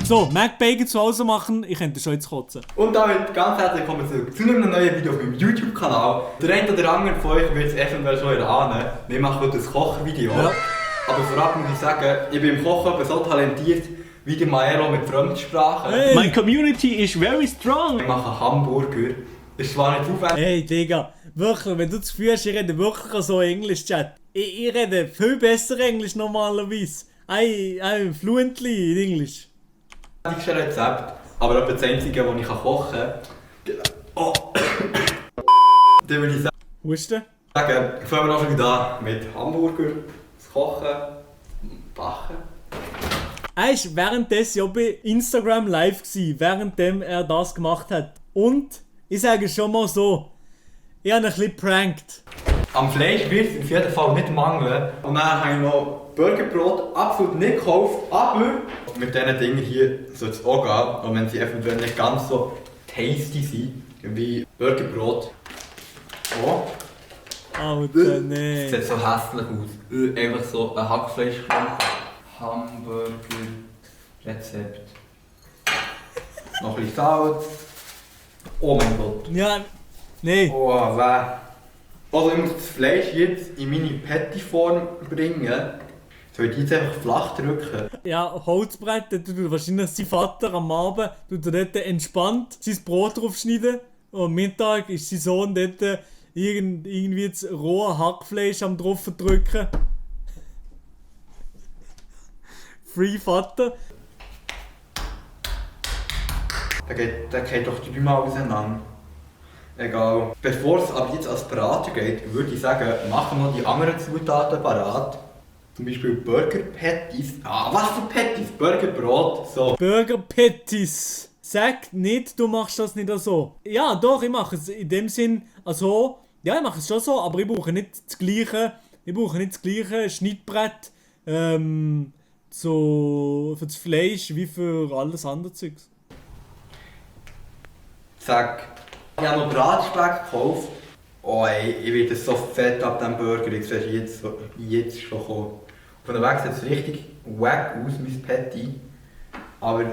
So, McBacon zu Hause machen, ich könnte schon jetzt kotzen. Und damit ganz herzlich willkommen zu einem neuen Video auf meinem YouTube-Kanal. Der eine oder andere von euch wird es eventuell schon erahnen. Wir machen heute ein Kochvideo. Ja. Aber vorab muss ich sagen, ich bin im Kochen aber so talentiert wie der Maelo mit Fremdsprachen. Hey. My community is very strong. Wir machen Hamburger. Das ist zwar nicht aufwendig. Hey Digga, wirklich, wenn du das Gefühl hast, ich rede wirklich so Englisch, Chat. Ich rede viel besser Englisch normalerweise. I'm fluently in English. Das ist ein Rezept, aber das einzige, das ich kochen kann. Oh. Dann würde ich Husten? sagen, fangen wir auch wieder an mit Hamburger, das Kochen, Backen. Er war währenddessen auch bei Instagram live gewesen, währenddem er das gemacht hat. Und ich sage schon mal so, ich habe ihn ein bisschen prankt. Am Fleisch wird es auf jeden Fall nicht mangeln. Und dann habe ich noch Burgerbrot absolut nicht gekauft, aber mit diesen Dingen hier soll es auch gehen, auch wenn sie eventuell nicht ganz so tasty sind wie Burgerbrot. Oh. Alter, nee. Das sieht so hässlich aus. Einfach so ein Hackfleischklumpen. Hamburger-Rezept. Noch ein bisschen Salz. Oh mein Gott. Ja, nee. Oh, weh. Also ich muss das Fleisch jetzt in meine Patty-Form bringen. Soll ich die jetzt einfach flach drücken? Ja, Holzbrett, da tut wahrscheinlich sein Vater am Abend tut er dort entspannt sein Brot drauf schneiden. Und am Mittag ist sein Sohn dort irgendwie das rohe Hackfleisch am drauf drücken. Free Vater. Der geht doch dreimal auseinander. Egal. Bevor es aber jetzt als Braten geht, würde ich sagen, machen wir noch die anderen Zutaten parat. Zum Beispiel Burger Patties. Ah, was für Patties? Burgerbrot. So. Burger Patties. Sag nicht, du machst das nicht so. Ja, doch, ich mache es in dem Sinn so. Ja, ich mache es schon so, aber ich brauche nicht das gleiche. Ich brauche nicht das gleiche Schnittbrett so für das Fleisch wie für alles andere Zeugs. Zack. Ich habe noch Bratspeck gekauft. Oh ey, ich werde so fett ab diesem Burger. Ich sehe jetzt schon kommen. Von der Weg sieht es richtig wack aus, mein Patty. Aber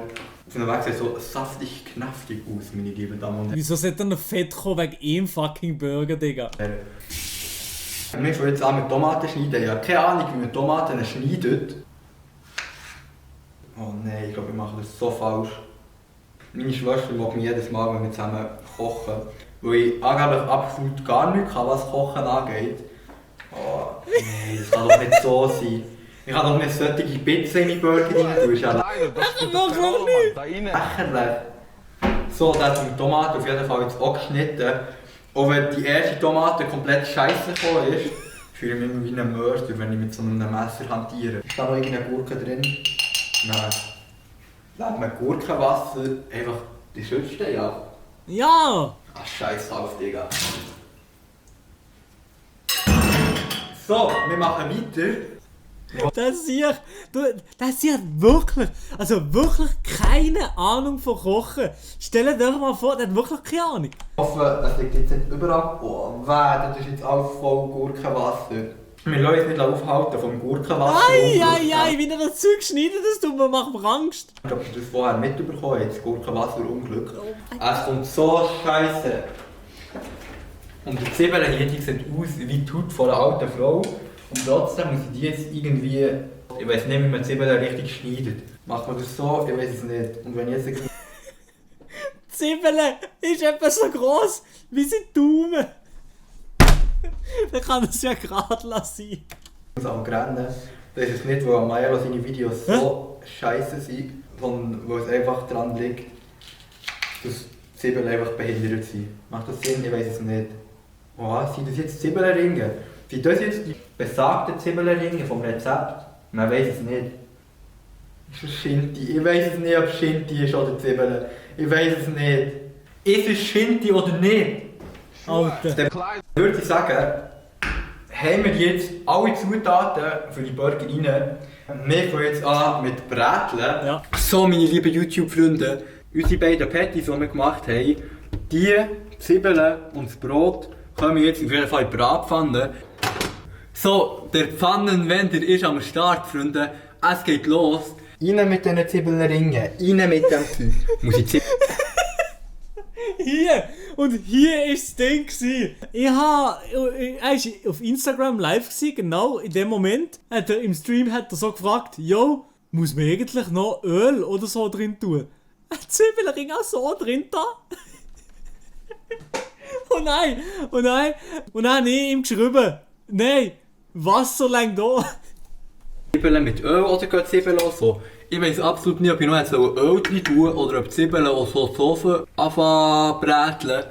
von der Weg sieht es so saftig, knaftig aus, meine lieben Damen und Herren. Wieso sollte dann Fett kommen wegen einem fucking Burger, Digga? Wir fangen jetzt an mit Tomaten schneiden. Ich habe keine Ahnung, wie man Tomaten schneidet. Oh nein, ich glaube, wir machen das so falsch. Meine Schwester mag mich jedes Mal, wenn wir zusammen kochen, weil ich angeblich absolut gar nichts kann, was Kochen angeht. Oh nein, das kann doch nicht so sein. Ich kann doch nicht solche Pizza in meine Burger rein tun. Nein, das ist doch nicht. Da rein. Lächerlich. So, da hat die Tomate auf jeden Fall jetzt auch geschnitten. Auch wenn die erste Tomate komplett scheiße gekommen ist, fühle ich mich wie ein Mörder, wenn ich mit so einem Messer hantiere. Ist da noch irgendeine Gurke drin? Nein. Lass mir Gurkenwasser einfach die Schützste, ja. Ja! Ach, scheiß drauf, Digga. So, wir machen weiter. Das sieht wirklich, also wirklich keine Ahnung von Kochen. Stell dir mal vor, der hat wirklich keine Ahnung. Ich hoffe, das liegt jetzt nicht überall. Oh, weh, das ist jetzt alles voll Gurkenwasser. Wir lassen uns nicht aufhalten vom Gurkenwasser. Ei, wie er das Zeug schneidet, macht mir Angst. Ich habe das vorher mitbekommen, jetzt Gurkenwasser-Unglück. Es kommt so scheiße. Und die Zwiebeln hier, die sehen aus wie die Haut von einer alten Frau. Und trotzdem muss ich die jetzt irgendwie... Ich weiß nicht, wie man Zwiebeln richtig schneidet. Macht man das so? Ich weiß es nicht. Und wenn ich jetzt... Zwiebeln ist etwa so gross wie sein Daumen. Dann kann es ja gerade lassen. Ich muss am Rennen. Das ist es nicht, weil Maelo seine Videos so scheiße sind, sondern weil es einfach daran liegt, dass Zwiebeln einfach behindert sind. Macht das Sinn? Ich weiß es nicht. Oh, sind das jetzt Zwiebelringe? Sind das jetzt die besagten Zwiebelringe vom Rezept? Man weiß es nicht. Ist es Schinti? Ich weiß es nicht, ob es Schinti ist oder Zwiebeln. Ich weiß es nicht. Ist es Schinti oder nicht? Alter. Dann würde ich sagen, haben wir jetzt alle Zutaten für die Burger rein. Wir fangen jetzt an mit Bräteln. Ja. So, meine lieben YouTube-Freunde, unsere beiden Patties, die wir gemacht haben, die Zwiebeln und das Brot kommen jetzt auf jeden Fall in die Bratpfanne. So, der Pfannenwender ist am Start, Freunde. Es geht los. Rein mit diesen Zwiebelringen, rein mit dem Zeug. Muss ich Hier! Und hier ist das Ding gewesen. Er war auf Instagram live gewesen, genau in dem Moment. Im Stream hat er so gefragt, yo, muss man eigentlich noch Öl oder so drin tun? Ein Zwiebelring auch so drin da? Oh nein! Und dann habe ich ihm geschrieben, nein, Wasser lang da. Zwiebeln mit Öl oder geht Zwiebeln auch so? Ich weiss absolut nicht, ob ich noch jetzt Öl drin tue oder ob Zwiebeln auch so Soße anfangen bräteln.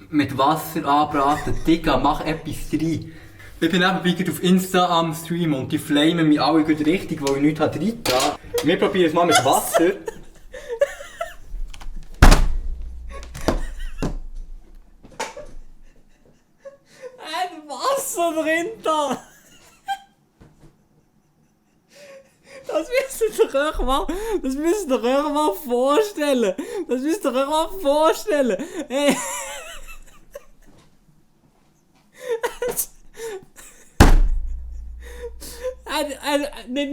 Mit Wasser anbraten, Digga, mach etwas rein. Ich bin nebenbei auf Insta am Stream und die flamen mich alle gut richtig, weil ich nichts rein habe. Wir probieren es mal mit Wasser. Ein Wasser drin da! Das müsst ihr euch mal vorstellen. Hey. Nicht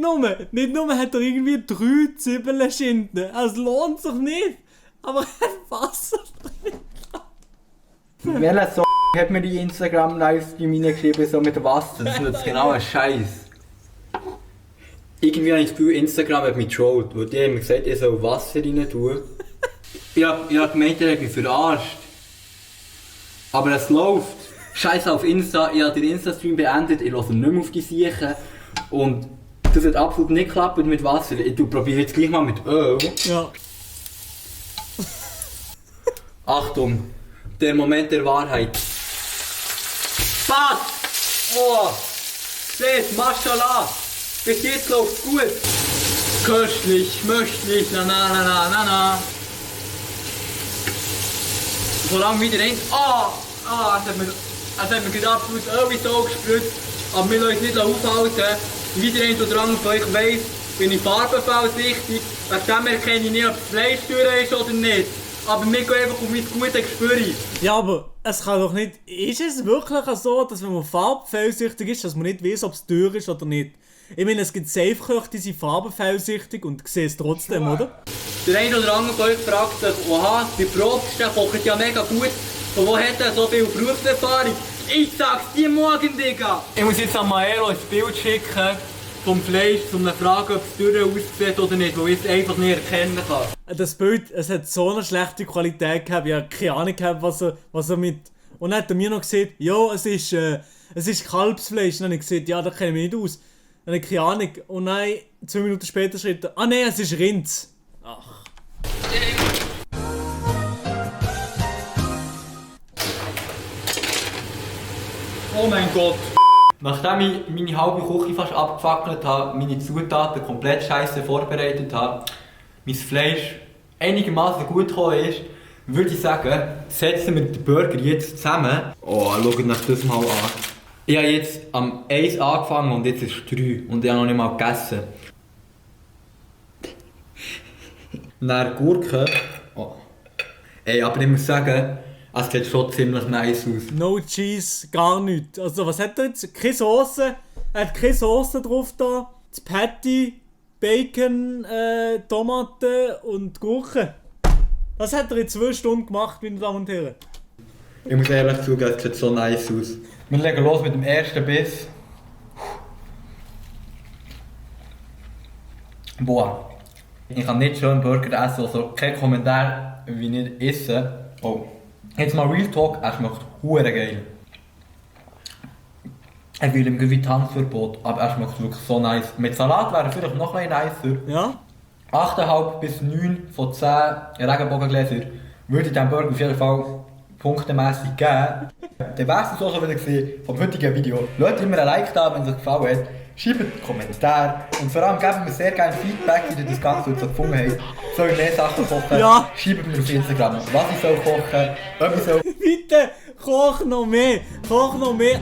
nur hat er irgendwie 3 Zwiebeln schinden. Es lohnt sich nicht. Aber ein Wasser drin. Welcher so hat mir die Instagram-Livestream reingeschrieben, so mit Wasser? Das ist jetzt genau ein Scheiß. Irgendwie habe ich das Gefühl, Instagram hat mich getrollt, weil die haben mir gesagt, ich soll Wasser rein tun. Ich hab gemeint, er hat mich verarscht. Aber es läuft. Scheiße auf Insta, ich habe den Insta-Stream beendet, ich höre nicht mehr auf die Siechen. Und das hat absolut nicht geklappt mit Wasser. Ich probiere jetzt gleich mal mit Öl. Ja. Achtung, der Moment der Wahrheit. Pass! Oh! Seht, Mashallah! Bis jetzt läuft's gut! Köstlich, möchtlich, na na na na na na. Solange wieder eins. Es hat mir gerade absolut Öl ins Auge gespritzt. Aber wir lassen uns nicht aufhalten. Wieder ein oder andere von euch weiss, bin ich farbenfellsichtig. Wegen dem erkenne ich nicht, ob das Fleisch durch ist oder nicht. Aber wir gehen einfach auf mein gutes Gespür. Ja, aber es kann doch nicht... Ist es wirklich so, dass wenn man farbenfellsichtig ist, dass man nicht weiss, ob es durch ist oder nicht? Ich meine, es gibt Safe-Köche, die sind farbenfellsichtig und sehen es trotzdem, oder? Der eine oder andere von euch fragt sich, oha, die Probsten kochen ja mega gut. Von wo hat er so viel Berufserfahrung? Ich sag's dir morgen, Digga! Ich muss jetzt an Maelo ein Bild schicken vom Fleisch, um zu fragen, ob es durch aussieht oder nicht, weil ich es einfach nicht erkennen kann. Das Bild, es hat so eine schlechte Qualität gehabt, ich habe keine Ahnung gehabt, was er mit... Und dann hat er mir noch gesagt, ja, es ist Kalbsfleisch. Und dann habe ich gesagt, ja, da kenne ich mich nicht aus. Dann habe ich keine Ahnung. Und dann, 2 Minuten später schreibt er, nein, es ist Rind. Ach. Oh mein Gott! Nachdem ich meine halbe Küche fast abgefackelt habe, meine Zutaten komplett scheiße vorbereitet habe, mein Fleisch einigermaßen gut gekommen ist, würde ich sagen, setzen wir den Burger jetzt zusammen. Oh, schaut euch das mal an. Ich habe jetzt am 1 angefangen und jetzt ist es 3 und ich habe noch nicht mal gegessen. Dann Gurke. Oh. Ey, aber ich muss sagen, es sieht schon ziemlich nice aus. No Cheese, gar nichts. Also was hat er jetzt? Keine Soße. Er hat keine Soße drauf da. Das Patty, Bacon, Tomaten und Gurke. Das hat er in 2 Stunden gemacht, meine Damen und Herren. Ich muss ehrlich zugeben, es sieht so nice aus. Wir legen los mit dem ersten Biss. Boah. Ich kann nicht schön Burger essen, also kein Kommentar, wie ich esse. Oh. Jetzt mal Real Talk, er schmeckt hure geil. Er will ihm wie Tanzverbot, aber er schmeckt wirklich so nice. Mit Salat wäre er vielleicht noch ein nicer. Ja? 8,5 bis 9 von 10 Regenbogengläser würde ich diesem Burger auf jeden Fall punktemässig geben. Dann wär's das auch schon wieder gewesen vom heutigen Video. Lasst immer ein Like da, wenn es euch gefallen hat. Schreibt einen Kommentar und vor allem gebt mir sehr gerne Feedback, wie ihr das Ganze so gefunden habt. Soll ich mehr Sachen kochen? Ja. Schreibt mir auf Instagram, was ich soll kochen, ob ich soll... Bitte, koch noch mehr! Koch noch mehr!